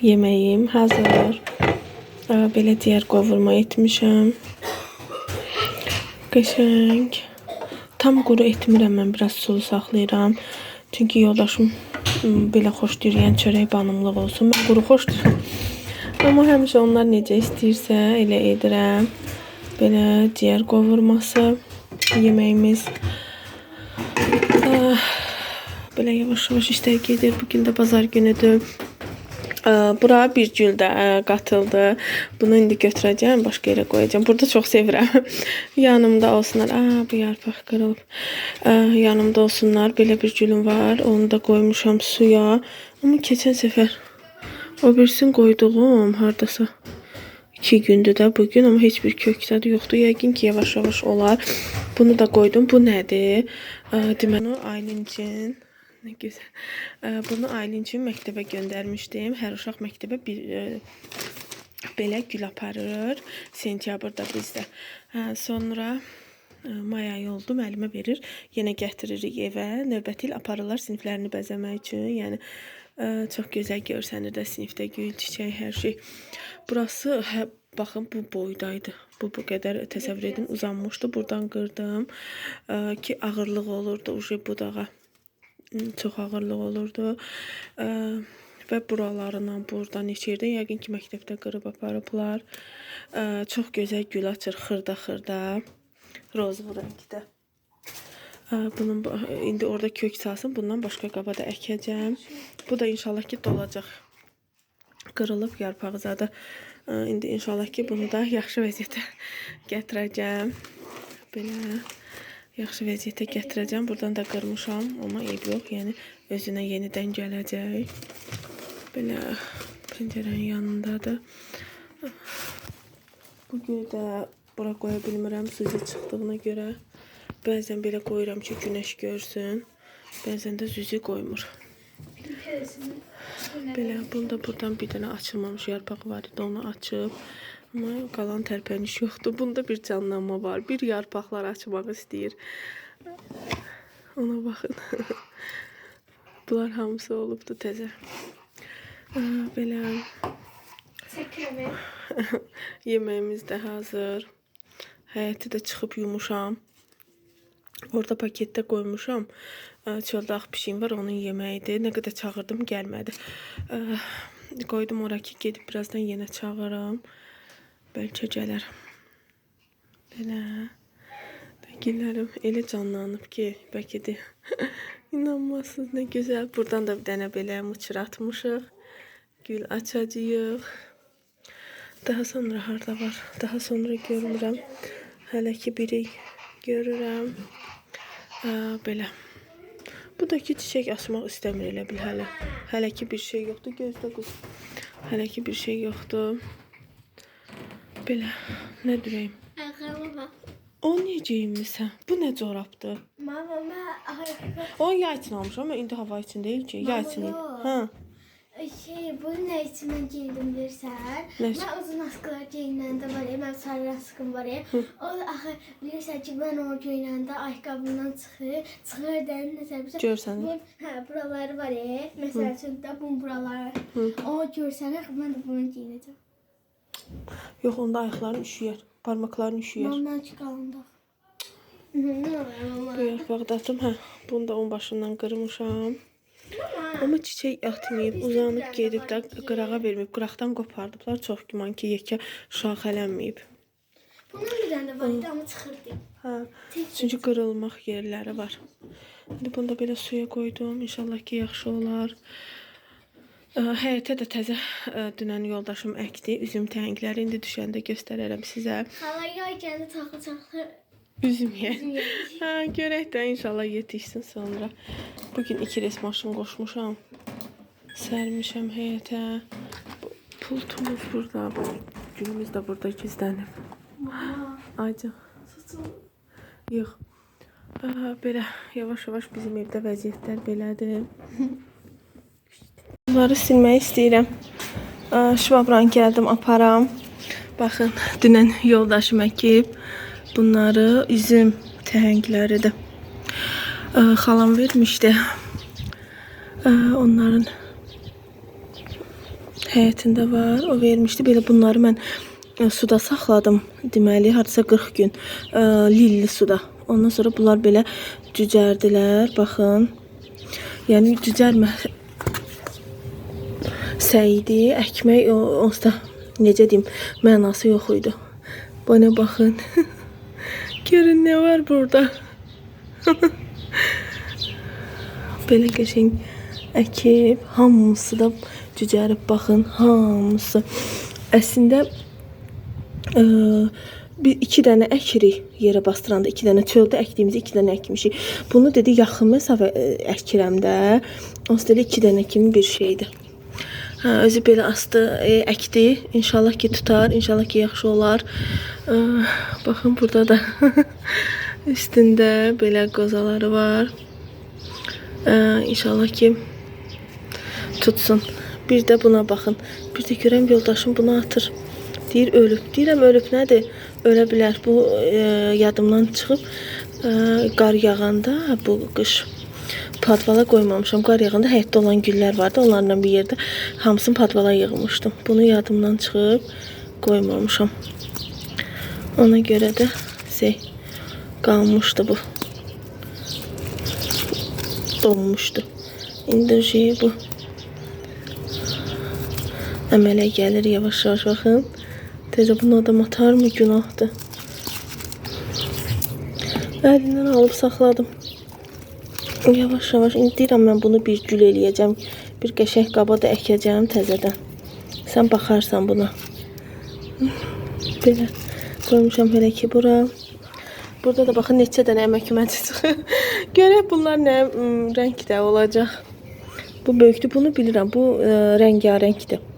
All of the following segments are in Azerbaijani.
Yeməyim hazır. Belə ciyər qovurma etmişəm. Qəşəng. Tam quru etmirəm mən, biraz sulu saxlayıram. Çünki yoldaşım belə xoşlayır, yəni çörək banımlıq olsun. Mən quru xoşlayıram. Amma həmişə onlar necə istəyirsə elə edirəm. Belə ciyər qovurması yeməyimiz. Belə yavaş-yavaş işlər gedir. Bugün də bazar günüdür. Bura bir gül də qatıldı. Bunu indi götürəcəm, başqa yerə qoyacağam. Burada çox sevirəm. Yanımda olsunlar. Aa, bu yarpaq qırılıb. Yanımda olsunlar. Belə bir gülüm var. Onu da qoymuşam suya. Amma keçən səfər o birisini qoyduğum hardasa 2 gündür də bugün, amma heç bir kök zadı yoxdur. Yəqin ki, yavaş-yavaş olar. Bunu da qoydum. Bu nədir? Deməli, Aylin üçün nə gözəl. Bunu Aylin üçün məktəbə göndərmişdim. Hər uşaq məktəbə bir belə gül aparır. Sentyabrda bizdə. Hə, sonra may ayı oldu, müəllimə verir. Yenə gətiririk evə. Növbəti il aparırlar siniflərini bəzəmək üçün. Yəni çox gözəl görsənir də sinifdə gül, çiçək, hər şey. Burası hə, baxın bu boydaydı. Bu qədər təsəvvür edin uzanmışdı. Buradan qırdım ki, ağırlıq olurdu uje budağa. Çox ağırlıq olurdu. Və buralarından buradan neçə yerdən yəqin ki, məktəbdə qırıb aparıblar. Çox gözəl gül açır xırda-xırda. Rozlu rəngdə. Bunun indi orada kök salsın. Bundan başqa qaba da əkəcəm. Bu da inşallah ki dolacaq. Qırılıb yarpağı zadı. İndi inşallah ki bunu da yaxşı vəziyyətə gətirəcəm. Belə yaxşı vəziyyətə gətirəcəm. Buradan da qırmışam, amma eyb yox. Yəni özünə yenidən gələcək. Belə pəncərənin yanındadır. Bu gülü də bura qoya bilmirəm süzü çıxdığına görə. Bəzən belə qoyuram ki, günəş görsün. Bəzən də züzü qoymur. Belə, bunu da buradan bir dənə açılmamış yarpaq var idi, onu açıb. Amma qalan tərpəniş yoxdur. Bunda bir canlanma var. Bir yarpaqlar açmaq istəyir. Ona baxın. Bunlar hamısı olubdu təzə. Belə yeməyimiz də hazır. Həyəti də çıxıb yumuşam. Orada paketdə qoymuşam. Çöldə ağ pişiyim var, onun yeməyidir. Nə qədər çağırdım, gəlmədi. Qoydum ora ki, gedib birazdan yenə çağıram. Bəlkə gələr. Belə. Güllərim elə canlanıb ki, bəlkə də inanmazsınız nə gözəl. Buradan da bir dənə belə mıçır atmışıq. Gül açacağıq. Daha sonra harda var? Daha sonra görmürəm. Hələ ki biri görürəm. Belə. Bu da ki çiçək açmaq istəmir elə bil hələ. Hələ ki bir şey yoxdur. Gözlə qız. Hələ ki bir şey yoxdur. Belə. Nə dürəyim? Ayaqlarıma bax. O niyə geyinmisən? Bu nə corabdır? Mama, mən O yay üçün almışam, amma indi hava üçün deyil ki, yay Mama, üçün. yox. Hə. Şey, bunu nə üçün mən geyindim bilirsən? Nə üçün? Mən uzun askılar geyinəndə var ya, mənim sarı askım var ya. O axı bilirsən ki, mən onu geyinəndə ayaqqabımdan çıxır, çıxır da nəsə bir şey. Görsənir. Bunun, hə, buraları var ya, məsəl üçün də bunun buraları. O görsənir, mən də bunu geyinəcəm. Yox, onda ayaqların üşüyər, barmaqların üşüyər. Mamdan ki qalında. Nə olar mama? Bu yarpağı da atım, hə. Bunu da onun başından qırmışam. Amma çiçək atmayıb, uzanıb gedib də qırağa verməyib. Qıraqdan qopardıblar. Çox güman ki, yekə şaxələnməyib. Bunun bir dənə də var idi, amma çıxırdı. Hə. Çünki qırılmaq yerləri var. İndi bunu da belə suya qoydum. İnşallah ki, yaxşı olar. Həyətə də təzə dünən yoldaşım əkdi üzüm təhəngləri. İndi düşəndə göstərərəm sizə. Xala yay gəldi taxıl çaxıl Üzüm ye. üzüm yedik. Hə, görək də inşallah yetişsin sonra. Bugün 2 res maşın qoşmuşam. Sərmişəm həyətə. Bu pultumuz burada. Bu gülümüz də burada gizlənib. Mama, Aycan. susun. Yox. Belə yavaş-yavaş bizim evdə vəziyyətlər belədir. Bunları silmək istəyirəm. Şvabran gəldim aparam. Baxın, dünən yoldaşım əkib. Bunları üzüm təhəngləridir. Xalam vermişdi. Onların həyətində var. O vermişdi. Belə bunları mən suda saxladım. Deməli, hardasa 40 gün lilli suda. Ondan sonra bunlar belə cücərdilər. Baxın. Yəni cücərməsəydi, əkmək onsuz da necə deyim, mənası yox idi. Buna baxın. Görün nə var burada. Belə qəşəng əkib, hamısı da cücərib, baxın, hamısı. Əslində bir iki dənə əkirik yerə bastıranda, iki dənə çöldə əkdiyimizdə iki dənə əkmişik. Bunu dedi yaxın məsafə əkirəm də. Onsuz da elə iki dənə kimi bir şeydir. Hə, özü belə astı, əkdi. İnşallah ki tutar, inşallah ki yaxşı olar. Baxın burada da üstündə belə qozaları var. İnşallah ki tutsun. Bir də buna baxın. Bir də görəm yoldaşım bunu atır. Deyir ölüb. Deyirəm ölüb nədir? Ölə bilər. Bu yadımdan çıxıb qar yağanda bu qış padvala qoymamışam. Qar yağanda həyətdə olan güllər vardı. Onlarla bir yerdə hamısını padvala yığmışdım. Bunu yadımdan çıxıb qoymamışam. Ona görə də şey qalmışdı bu. Donmuşdu. İndi şey bu əmələ gəlir yavaş yavaş baxın. Təzə bunu adam atarmı? Günahdır. Əlindən alıb saxladım. Yavaş yavaş. İndi deyirəm mən bunu bir gül eləyəcəm. Bir qəşəng qaba da əkəcəm təzədən. Sən baxarsan buna. Belə qoymuşam hələ ki bura. Burada da baxın neçə dənə əmək məci çıxır. Görək bunlar nə rəngdə olacaq. Bu böyükdür. Bunu bilirəm. Bu rəngarəngdir.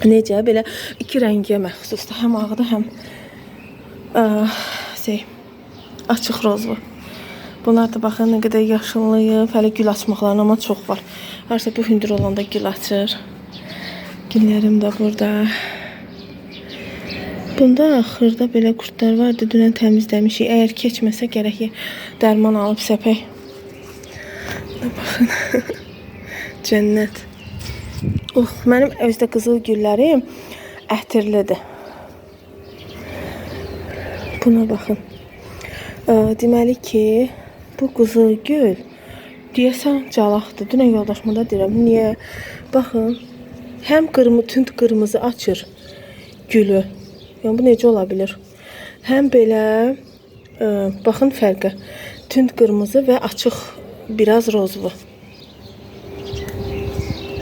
Necə? Belə iki rəngə məxsusdur. Həm ağda, həm açıq rozlu. Bunlar da baxın nə qədər yaşıllayıb. Hələ gül açmaqlarına amma çox var. Harasa bu hündür olanda gül açır. Güllərim də burada. Bunda xırda belə qurdlar vardı. Dünən təmizləmişik. Əgər keçməsə gərək dərman alıb səpək. Baxın. Cənnət. Oh, mənim özdə qızıl güllərim ətirlidir. Buna baxın. Deməli ki, bu qızıl gül deyəsən calaqdır. Dünən yoldaşıma da deyirəm. Niyə? Baxın, həm tünd qırmızı açır gülü. Yəni, bu necə ola bilər? Həm belə, baxın fərqə. Tünd qırmızı və açıq biraz rozlu.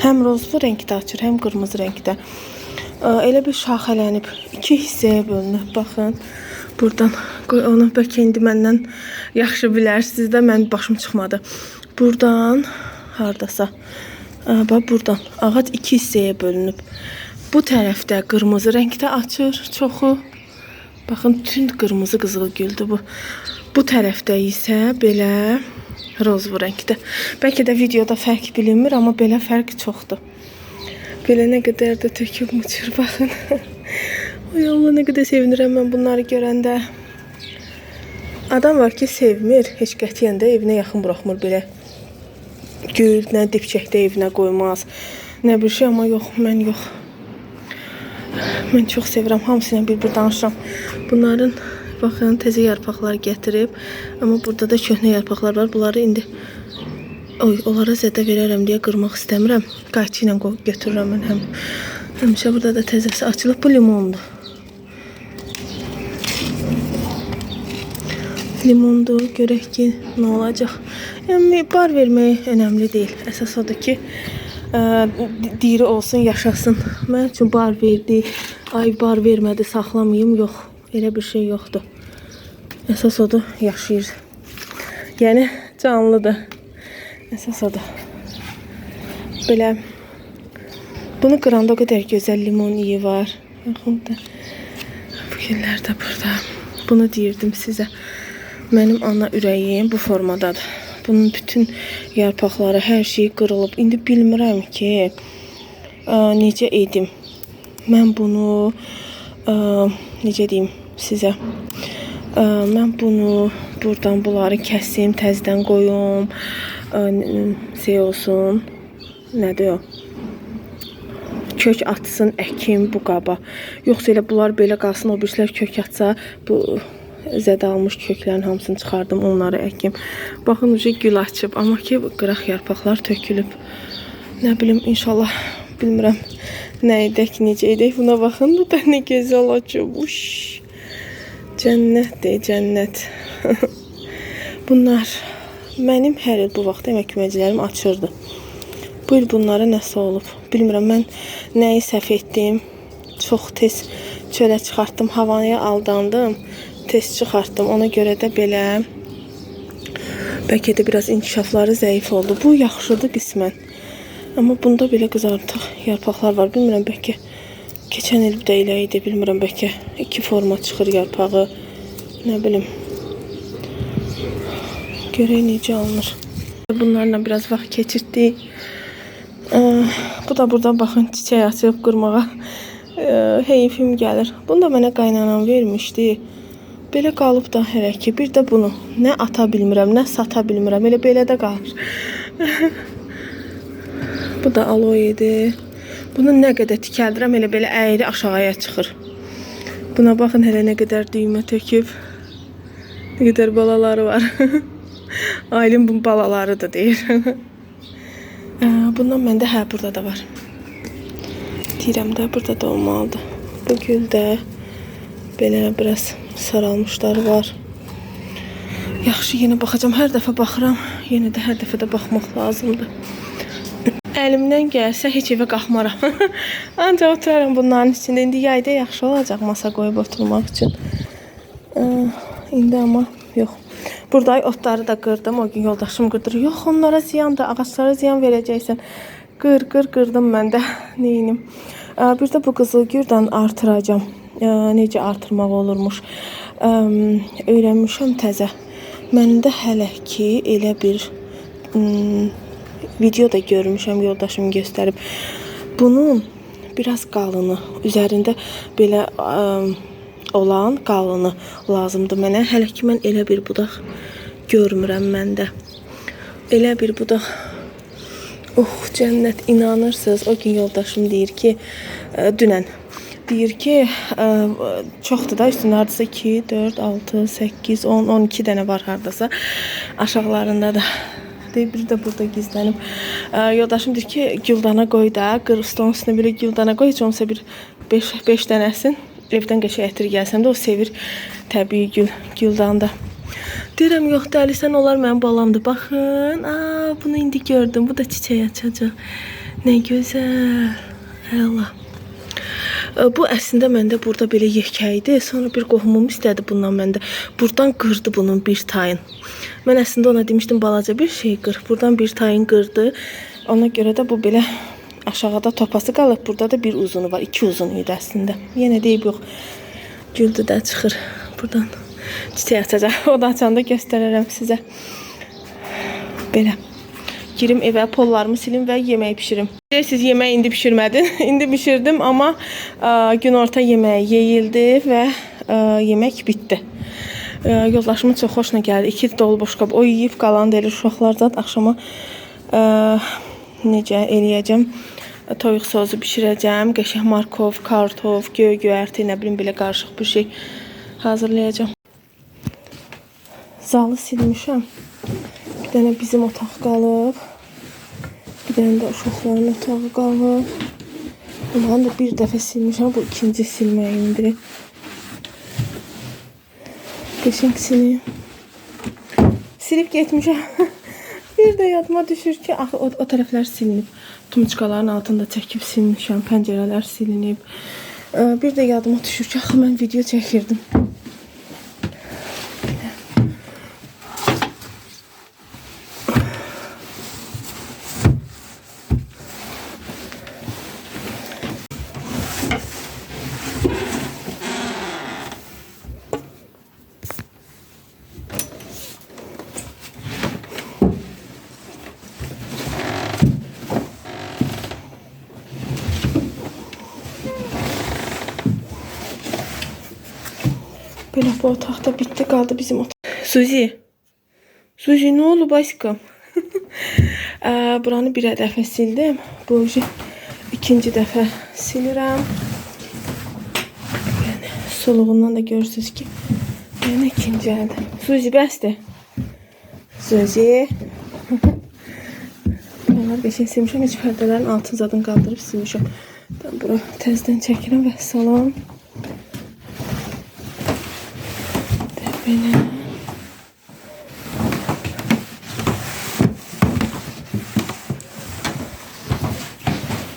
Həm rozlu rəngdə açır, həm qırmızı rəngdə. Elə bir şaxələnib, iki hissəyə bölünüb. Baxın, buradan qoy onu bəlkə indi məndən yaxşı bilərsiniz də, mənim başım çıxmadı. Buradan, hardasa, bax buradan ağac iki hissəyə bölünüb. Bu tərəfdə qırmızı rəngdə açır çoxu. Baxın, tünd qırmızı qızıl güldür bu. Bu tərəfdə isə belə rozvu rəngdə. Bəlkə də videoda fərq bilinmir, amma belə fərq çoxdur. Belə nə qədər də töküb uçur, baxın. Oy Allah, nə qədər sevinirəm mən bunları görəndə. Adam var ki, sevmir, heç qətiyyən də evinə yaxın buraxmır belə. Gül, nə dipçəkdə evinə qoymaz, nə bir şey, amma yox, mən yox. Mən çox sevirəm, hamısı ilə bir-bir danışıram. Bunların, baxın, təzə yarpaqlar gətirib, amma burada da köhnə yarpaqlar var. Bunları indi, oy, onlara zədə verərəm deyə qırmaq istəmirəm. Qayçı ilə götürürəm mən həm. Həmişə burada da təzəsi açılıb. Bu limondur. Limondur. Görək ki, nə olacaq. Yəni, bar vermək önəmli deyil. Əsas odur ki, diri olsun, yaşasın. Mənim üçün bar verdi, ay bar vermədi, saxlamayım. Yox, elə bir şey yoxdur. Əsas odur, yaşayır. Yəni, canlıdır. Əsas odur. Belə, bunu qıranda o qədər gözəl limon iyi var. Baxın da, bu güllər də burada. Bunu deyirdim sizə. Mənim ana ürəyim bu formadadır. Bunun bütün yarpaqları, hər şeyi qırılıb. İndi bilmirəm ki, necə edim. Mən bunu, necə deyim sizə, Mən bunu buradan bunları kəsim, təzədən qoyum. Şey olsun. Nədir o? Kök atsın, əkim bu qaba. Yoxsa elə bunlar belə qalsın, o birisilər kök atsa, bu zədə almış köklərin hamısını çıxardım, onları əkim. Baxın, uca gül açıb, amma ki qıraq yarpaqlar tökülüb. Nə bilim, inşallah bilmirəm nə edək, necə edək. Buna baxın, bu da nə gözəl açıb. Uş. Cənnətdir, cənnət. Bunlar mənim hər il bu vaxt əmək köməkçilərim açırdı. Bu il bunlara nəsə olub. Bilmirəm, mən nəyi səhv etdim. Çox tez çölə çıxartdım, havaya aldandım. Tez çıxartdım. Ona görə də belə bəlkə də biraz inkişafları zəif oldu. Bu yaxşıdır qismən. Amma bunda belə qızartıq yarpaqlar var. Bilmirəm, bəlkə keçən il də elə idi. Bilmirəm, bəlkə iki forma çıxır yarpağı. Nə bilim. Görək necə alınır. Bunlarla biraz vaxt keçirtdik. Bu da burada baxın çiçək açıb qırmağa heyfim gəlir. Bunu da mənə qaynanam vermişdi. Belə qalıb da hələ ki. Bir də bunu nə ata bilmirəm, nə sata bilmirəm. Elə belə də qalır. Bu da aloedir. Bunu nə qədər tikəldirəm, elə belə əyri aşağıya çıxır. Buna baxın hələ nə qədər düymə töküb. Nə qədər balaları var. Aylin bunun balalarıdır deyir. Bundan məndə hə burada da var. Deyirəm də burada da olmalıdır. Bu gül də belə biraz saralmışları var. Yaxşı, yenə baxacağam. Hər dəfə baxıram. Yenə də hər dəfə də baxmaq lazımdır. Əlimdən gəlsə heç evə qalxmaram. Ancaq oturaram bunların içində. İndi yayda yaxşı olacaq masa qoyub oturmaq üçün. İndi amma yox. Burada otları da qırdım. O gün yoldaşım qırdırır. Yox, onlara ziyandır. Ağaclara ziyan verəcəksən. Qır, qır, qırdım mən də. Neyinim? Bir də bu qızıl güldən artıracağam. Necə artırmaq olurmuş. Öyrənmişəm təzə. Məndə hələ ki elə bir video da görmüşəm, yoldaşım göstərib. Bunun biraz qalını, üzərində belə olan qalını lazımdır mənə. Hələ ki mən elə bir budaq görmürəm məndə. Elə bir budaq. Oh, cənnət, inanırsınız. O gün yoldaşım deyir ki, dünən deyir ki, çoxdur da üstündə hardasa 2, 4, 6, 8, 10, 12 dənə var hardasa. Aşağılarında da. Deyir, biri də burada gizlənib. Yoldaşım deyir ki, güldana qoy da, qır stolun üstünə belə güldana qoy, heç olmasa bir 5 dənəsin. Evdən qəşəng ətir gəlsəm də o sevir təbii gül, güldanda. Deyirəm, yox, dəlisən, onlar mənim balamdır. Baxın, bunu indi gördüm. Bu da çiçək açacaq. Nə gözəl. Əla. Bu əslində məndə burada belə yekə idi. Sonra bir qohumum istədi bundan məndə. Buradan qırdı bunun bir tayın. Mən əslində ona demişdim balaca bir şey qır. Buradan bir tayın qırdı. Ona görə də bu belə aşağıda topası qalıb. Burada da bir uzunu var. İki uzunu idi əslində. Yenə deyib yox. Güldü də çıxır buradan. Çiçək açacaq. O da açanda göstərərəm sizə. Belə. Girim evə, pollarımı silim və yemək pişirim. Deyirsiniz, yemək indi pişirmədin. İndi pişirdim, amma günorta yeməyi yeyildi və yemək bitdi. Yoldaşımın çox xoşuna gəldi. 2 dolu boşqab o yeyib, qalan da elə uşaqlar zat. Axşama necə eləyəcəm? Toyuq sosu bişirəcəm. Qəşəng markov, kartof, göy göyərti, nə bilim belə qarışıq bir şey hazırlayacağam. Zalı silmişəm. Bir dənə bizim otaq qalıb. Bir dənə də uşaqların otağı qalıb. Bunları da bir dəfə silmişəm. Bu ikinci silməyimdir. Qəşəng silim. Silib getmişəm. Bir də yadıma düşür ki, axı o tərəflər silinib. Tumçuqaların altında çəkib silmişəm. Pəncərələr silinib. Bir də yadıma düşür ki, axı mən video çəkirdim. Bu otaqda bitdi, qaldı bizim otaq. Suzi. Suzi, nə olub aşkım? Buranı bir dəfə sildim. Bu ikinci dəfə silirəm. Yəni soluğundan da görürsünüz ki, yəni ikinci əldə. Suzi, bəsdir. Suzi. Bunlar qəşəng silmişəm. Heç pərdələrin altını zadını qaldırıb silmişəm. Ben bura təzdən çəkirəm və salam. Də belə.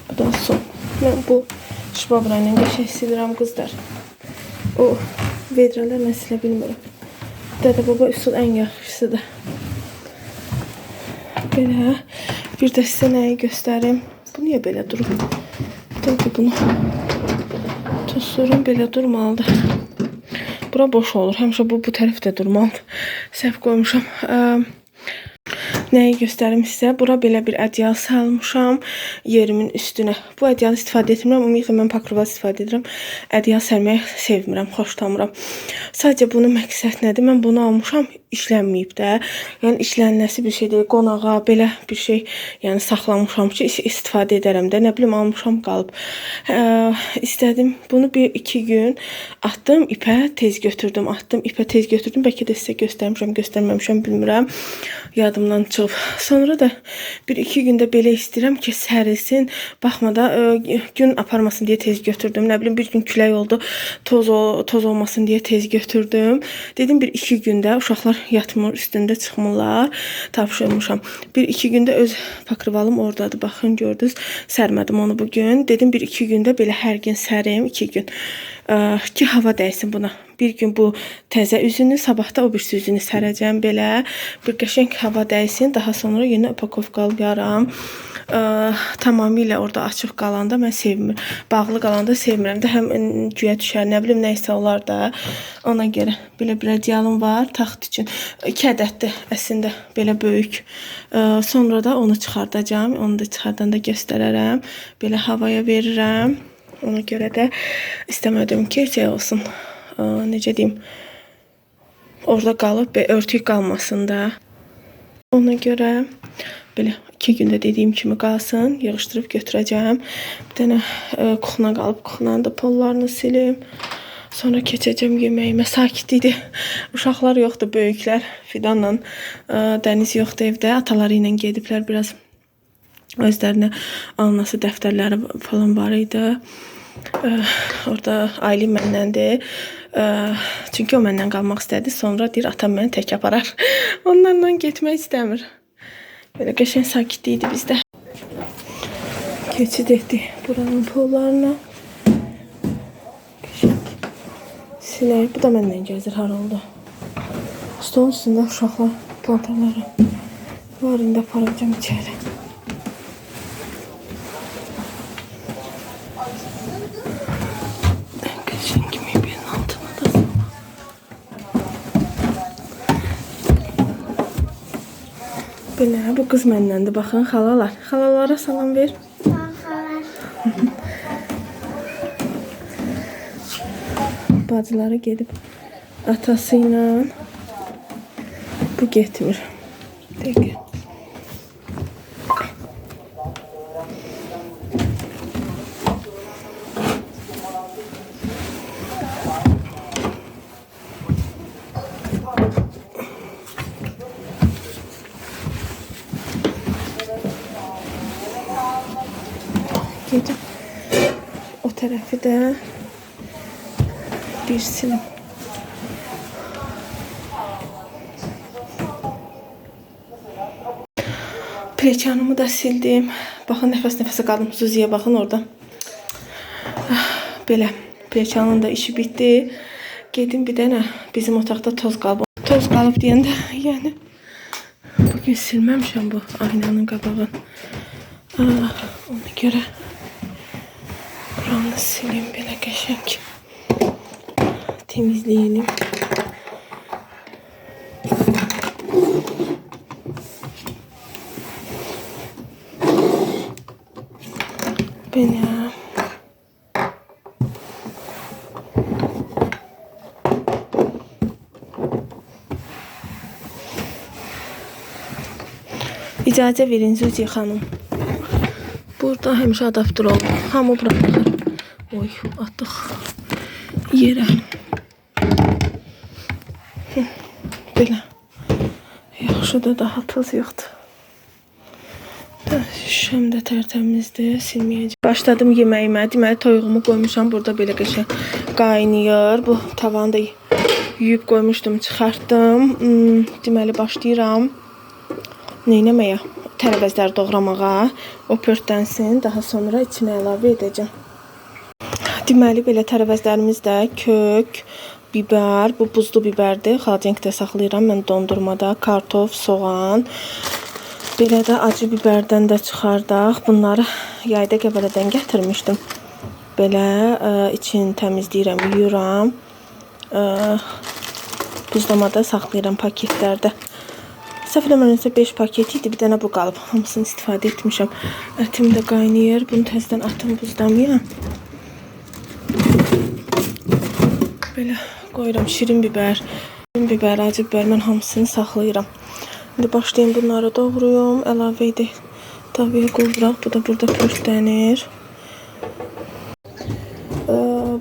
Bu da son. Mən bu şvabra ilə qəşəng silirəm qızlar. O vedrələrlə silə bilmirəm. Dədə baba üsul ən yaxşısıdır. Belə. Bir də sizə nəyi göstərim. Bu niyə belə durub? Bir dəqiqə bunu tosturum, belə durmalıdır. Bura boş olur. Həmişə bu tərəfdə durmalıdır. Səhv qoymuşam. Nəyi göstərim sizə? Bura belə bir ədyal salmışam yerimin üstünə. Bu ədyalı istifadə etmirəm. Ümumiyyətlə mən pakroval istifadə edirəm. Ədyal sərməyi sevmirəm, xoşlamıram. Sadəcə bunun məqsəd nədir? Mən bunu almışam, işlənməyib də. Yəni işlənməsi bir şey deyil. Qonağa belə bir şey, yəni saxlamışam ki, istifadə edərəm də. Nə bilim almışam qalıb. İstədim bunu bir iki gün atdım ipə, tez götürdüm, atdım ipə, tez götürdüm. Bəlkə də sizə göstərmişəm, göstərməmişəm bilmirəm. Yadımdan çıxıb. Sonra da bir iki gündə belə istəyirəm ki, sərilsin. Baxma da gün aparmasın deyə tez götürdüm. Nə bilim bir gün külək oldu, toz olmasın deyə tez götürdüm. Dedim bir iki gündə uşaqlar yatmır, üstündə çıxmırlar. Tapşırmışam. Bir iki gündə öz pakrivalım oradadır. Baxın gördünüz. Sərmədim onu bugün. Dedim bir iki gündə belə hər gün sərim, 2 gün. Ki hava dəysin buna. Bir gün bu təzə üzünü, sabah da o birisi üzünü sərəcəm belə. Bir qəşəng hava dəysin. Daha sonra yenə upakovkalayarım. Tamamilə orada açıq qalanda mən sevmirəm. Bağlı qalanda sevmirəm də. Həm güyə düşər, nə bilim nə isə olar da. Ona görə belə bir ədyalım var taxt üçün. 2 ədəddir əslində belə böyük. Sonra da onu çıxardacağam. Onu da çıxardanda göstərərəm. Belə havaya verirəm. Ona görə də istəmədim ki, şey olsun. Necə deyim? Orada qalıb örtük qalmasın da. Ona görə belə 2 gündə dediyim kimi qalsın, yığışdırıb götürəcəm. Bir dənə kuxuna qalıb, kuxunanın da pollarını silim. Sonra keçəcəm yeməyimə. Sakit idi. Uşaqlar yoxdur, böyüklər. Fidanla Dəniz yoxdur evdə. Ataları ilə gediblər biraz. Özlərinə alınası dəftərləri falan var idi. Orada Aylin məndəndir. Çünki o məndən qalmaq istədi. Sonra deyir, atam məni tək aparar. Onlarla getmək istəmir. Belə qəşəng sakitlik idi bizdə. Keçid etdik buranın pollarına. Qəşəng. Silək. Bu da məndən gəzir hara oldu. Stolun üstündə uşaqlar paltarları var. İndi aparacağım içəri. Qəşəng mebelin altına da belə, bu qız məndəndir. Baxın, xalalar. Xalalara salam ver. Xalalar. Bacıları gedib atası ilə. Bu getmir. Dəqiqə. Gedim. O tərəfi də bir silim. Plekanımı da sildim. Baxın, nəfəs nəfəsə qaldım. Suziyə baxın orada. Belə, plekanın da işi bitdi. Gedim bir dənə bizim otaqda toz qalıb. Toz qalıb deyəndə, yəni bugün silməmişəm bu aynanın qabağını. Ona görə buranı silim belə qəşəng. Temizleyelim. Belə. İcazə verin Zuzi xanım. Burada həmişə adaptır olur. Hamı bura baxır. Oy, atdıq yerə. Belə. Yaxşıdır, daha toz yoxdur. Şüşəm də tərtəmizdir, silməyəcəm. Başladım yeməyimə. Deməli toyuğumu qoymuşam. Burada belə qəşəng qaynayır. Bu tavanı da yuyub qoymuşdum, çıxartdım. Deməli başlayıram. Neynəməyə? Tərəvəzləri doğramağa. O pörtlənsin. Daha sonra içinə əlavə edəcəm. Deməli belə tərəvəzlərimiz də kök, biber, bu buzlu biberdir. Xaladenikdə saxlayıram mən dondurmada. Kartof, soğan. Belə də acı biberdən də çıxardaq. Bunları yayda Qəbələdən gətirmişdim. Belə içini təmizləyirəm, yuyuram. Buzlamada saxlayıram paketlərdə. Səhv eləmirəmsə 5 paket idi, bir dənə bu qalıb. Hamısını istifadə etmişəm. Ətim də qaynayır. Bunu təzədən atım buzlamaya. Belə qoyuram şirin biber, şirin biber, acı biber mən hamısını saxlayıram. İndi başlayım bunları doğrayım. Əlavə edək. Tavaya qovuraq. Bu da burada pörtlənir.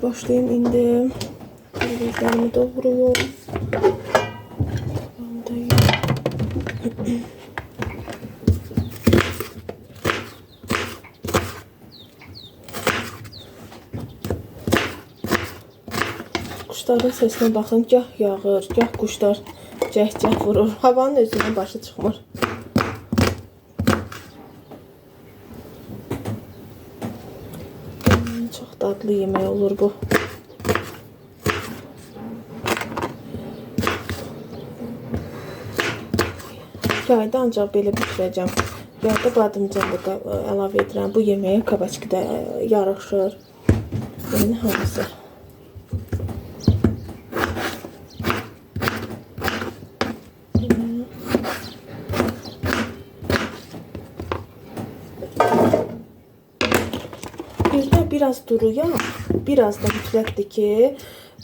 Başlayım indi. Tərəvəzlərimi doğrayım. Tavamda yuyum. Quşların səsinə baxın, gah yağır, gah quşlar cəhcəh vurur. Havanın özündən başı çıxmır. Çox dadlı yemək olur bu. Yayda ancaq belə bişirəcəm. Yayda badımcan da əlavə edirəm. Bu yeməyə kabaçki də yaraşır. Yəni hamısı. Bir də biraz duru yağ, biraz da mütləqdir ki,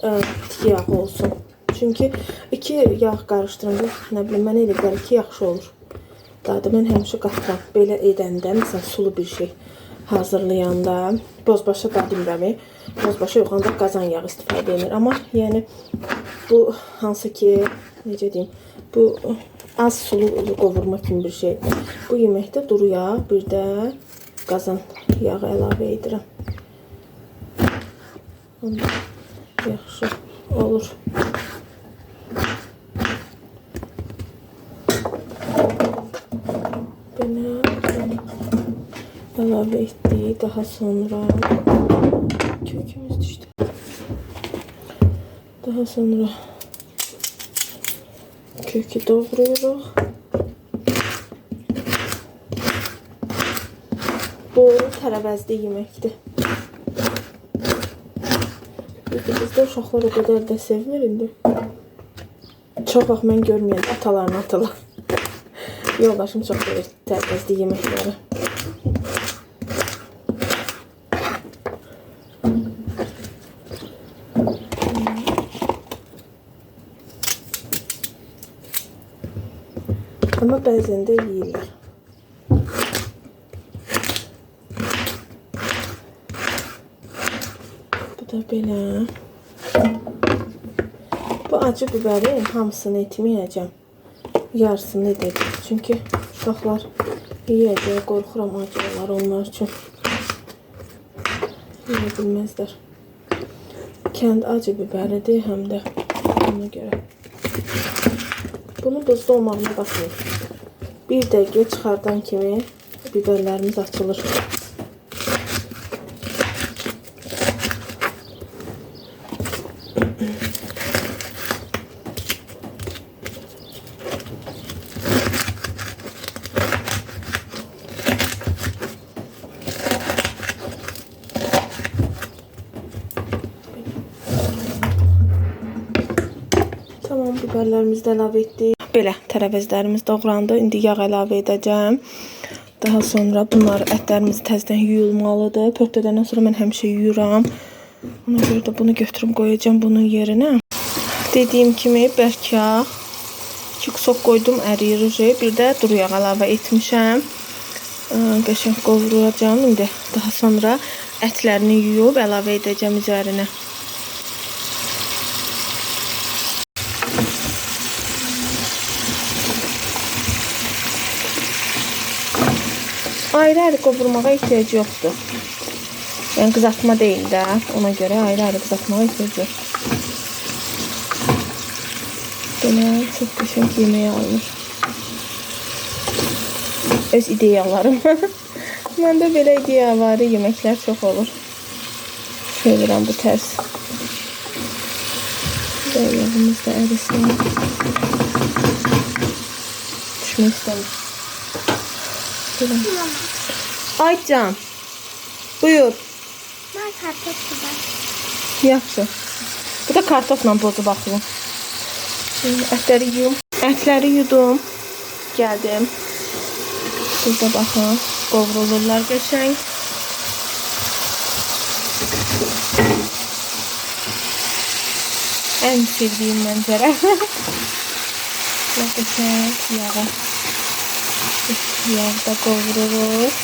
bitki yağı olsun. Çünki iki yağ qarışdıranda, nə bilim, mənə elə gəlir ki, yaxşı olur. Dadı mən həmişə qatıram. Belə edəndə, məsələn, sulu bir şey hazırlayanda, bozbaşa da demirəm, bozbaşa yox, ancaq qazan yağı istifadə edilir. Amma yəni bu hansı ki, necə deyim, bu az sulu qovurma kimi bir şeydir. Bu yeməkdə duru yağ, bir də qazan yağı əlavə edirəm. Onda yaxşı olur. Belə əlavə etdik. Daha sonra kökümüz düşdü. Daha sonra kökü doğrayırıq. Bu tərəvəzli yeməkdir. Bizdə uşaqlar o qədər də sevmir indi. Çox vaxt mən görməyəm, atalarını atırlar. Yoldaşım çox sevir tərəvəzli yeməkləri. Amma bəzən də yeyirlər. Bu da belə. Bu acı bibərin hamısını etməyəcəm. Yarısını edəcəm. Çünki uşaqlar yeyəcək. Qorxuram acı olar onlar üçün. Yeyə bilməzlər. Kənd acı bibəridir həm də ona görə. Bunun buzda olmağına baxmayın. Bir dəqiqə çıxardan kimi biberlərimiz açılır. Tamam, biberlərimizi də əlavə etdik. Belə tərəvəzlərimiz doğrandı. İndi yağ əlavə edəcəm. Daha sonra bunlar ətlərimiz təzədən yuyulmalıdır. Pörtədəndən sonra mən həmişə yuyuram. Ona görə də bunu götürüm qoyacağam bunun yerinə. Dediyim kimi bərk yağ, 2 kusok qoydum, əriyir. Bir də duru yağ əlavə etmişəm. Qəşəng qovuracağam indi. Daha sonra ətlərini yuyub əlavə edəcəm üzərinə. Ayrı-ayrı qovurmağa ehtiyac yoxdur. Yəni qızartma deyil də, ona görə ayrı-ayrı qızartmağa ehtiyac yoxdur. Belə çox qəşəng yeməyə alınır. Öz ideyalarım. Məndə belə ideyavari yeməklər çox olur. Sevirəm bu tərz. Və yağımız da ərisin. Düşmək istəmir. Belə. Ay can. Buyur. Mən kartof var. Yaxşı. Bu da kartofla pozub baxılım. Şimdi ətləri yuyum. Ətləri yudum. Gəldim. Burada baxın, qovrulurlar qəşəng. Ən sevdiyim mənzərə. Qəşəng yağa. Yağda qovururuz.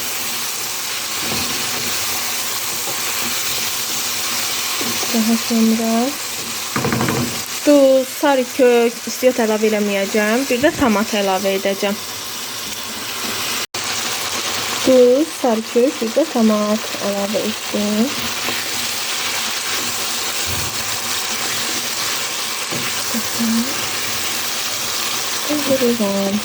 Daha sonra duz, sarı kök, istiot əlavə eləməyəcəm. Bir də tomat əlavə edəcəm. Duz, sarı kök, bir də tomat əlavə etdim. Qovururam.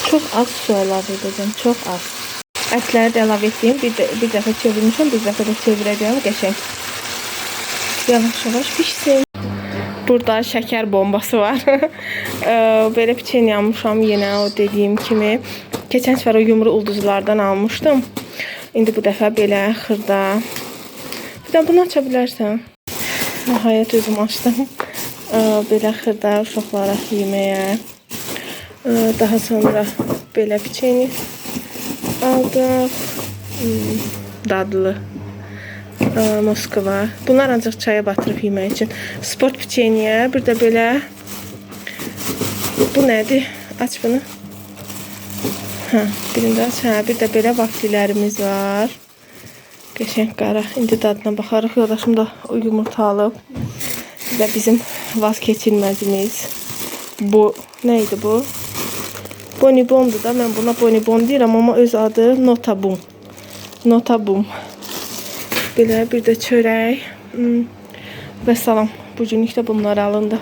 Çox az su əlavə edəcəm, çox az. Ətləri də əlavə etdim. Bir dəfə çevirmişəm, bir dəfə də çevirəcəm qəşəng. Yavaş-yavaş pişsin. Burada şəkər bombası var. Belə piçen almışam yenə o dediyim kimi. Keçən səfər o yumru ulduzlardan almışdım. İndi bu dəfə belə xırda. Bir də bunu aça bilərsən. Nəhayət özüm açdım. Belə xırda uşaqlara yeməyə. Daha sonra belə piçeni aldıq. Dadlı. Moskva. Bunlar ancaq çaya batırıb yemək üçün. Sport piçeniyə. Bir də belə. Bu nədir? Aç bunu. Hə, birini də aç. Hə, bir də belə vaflilərimiz var. Qəşəng qara. İndi dadına baxarıq. Yoldaşım da o yumurta alıb. Bir də bizim vazkeçilməzimiz. Bu, nə idi bu? Bonibondur da. Mən buna bonibon deyirəm, amma öz adı Notabum. Notabum. Belə bir də çörək. Və salam. Bugünlük də bunlar alındı.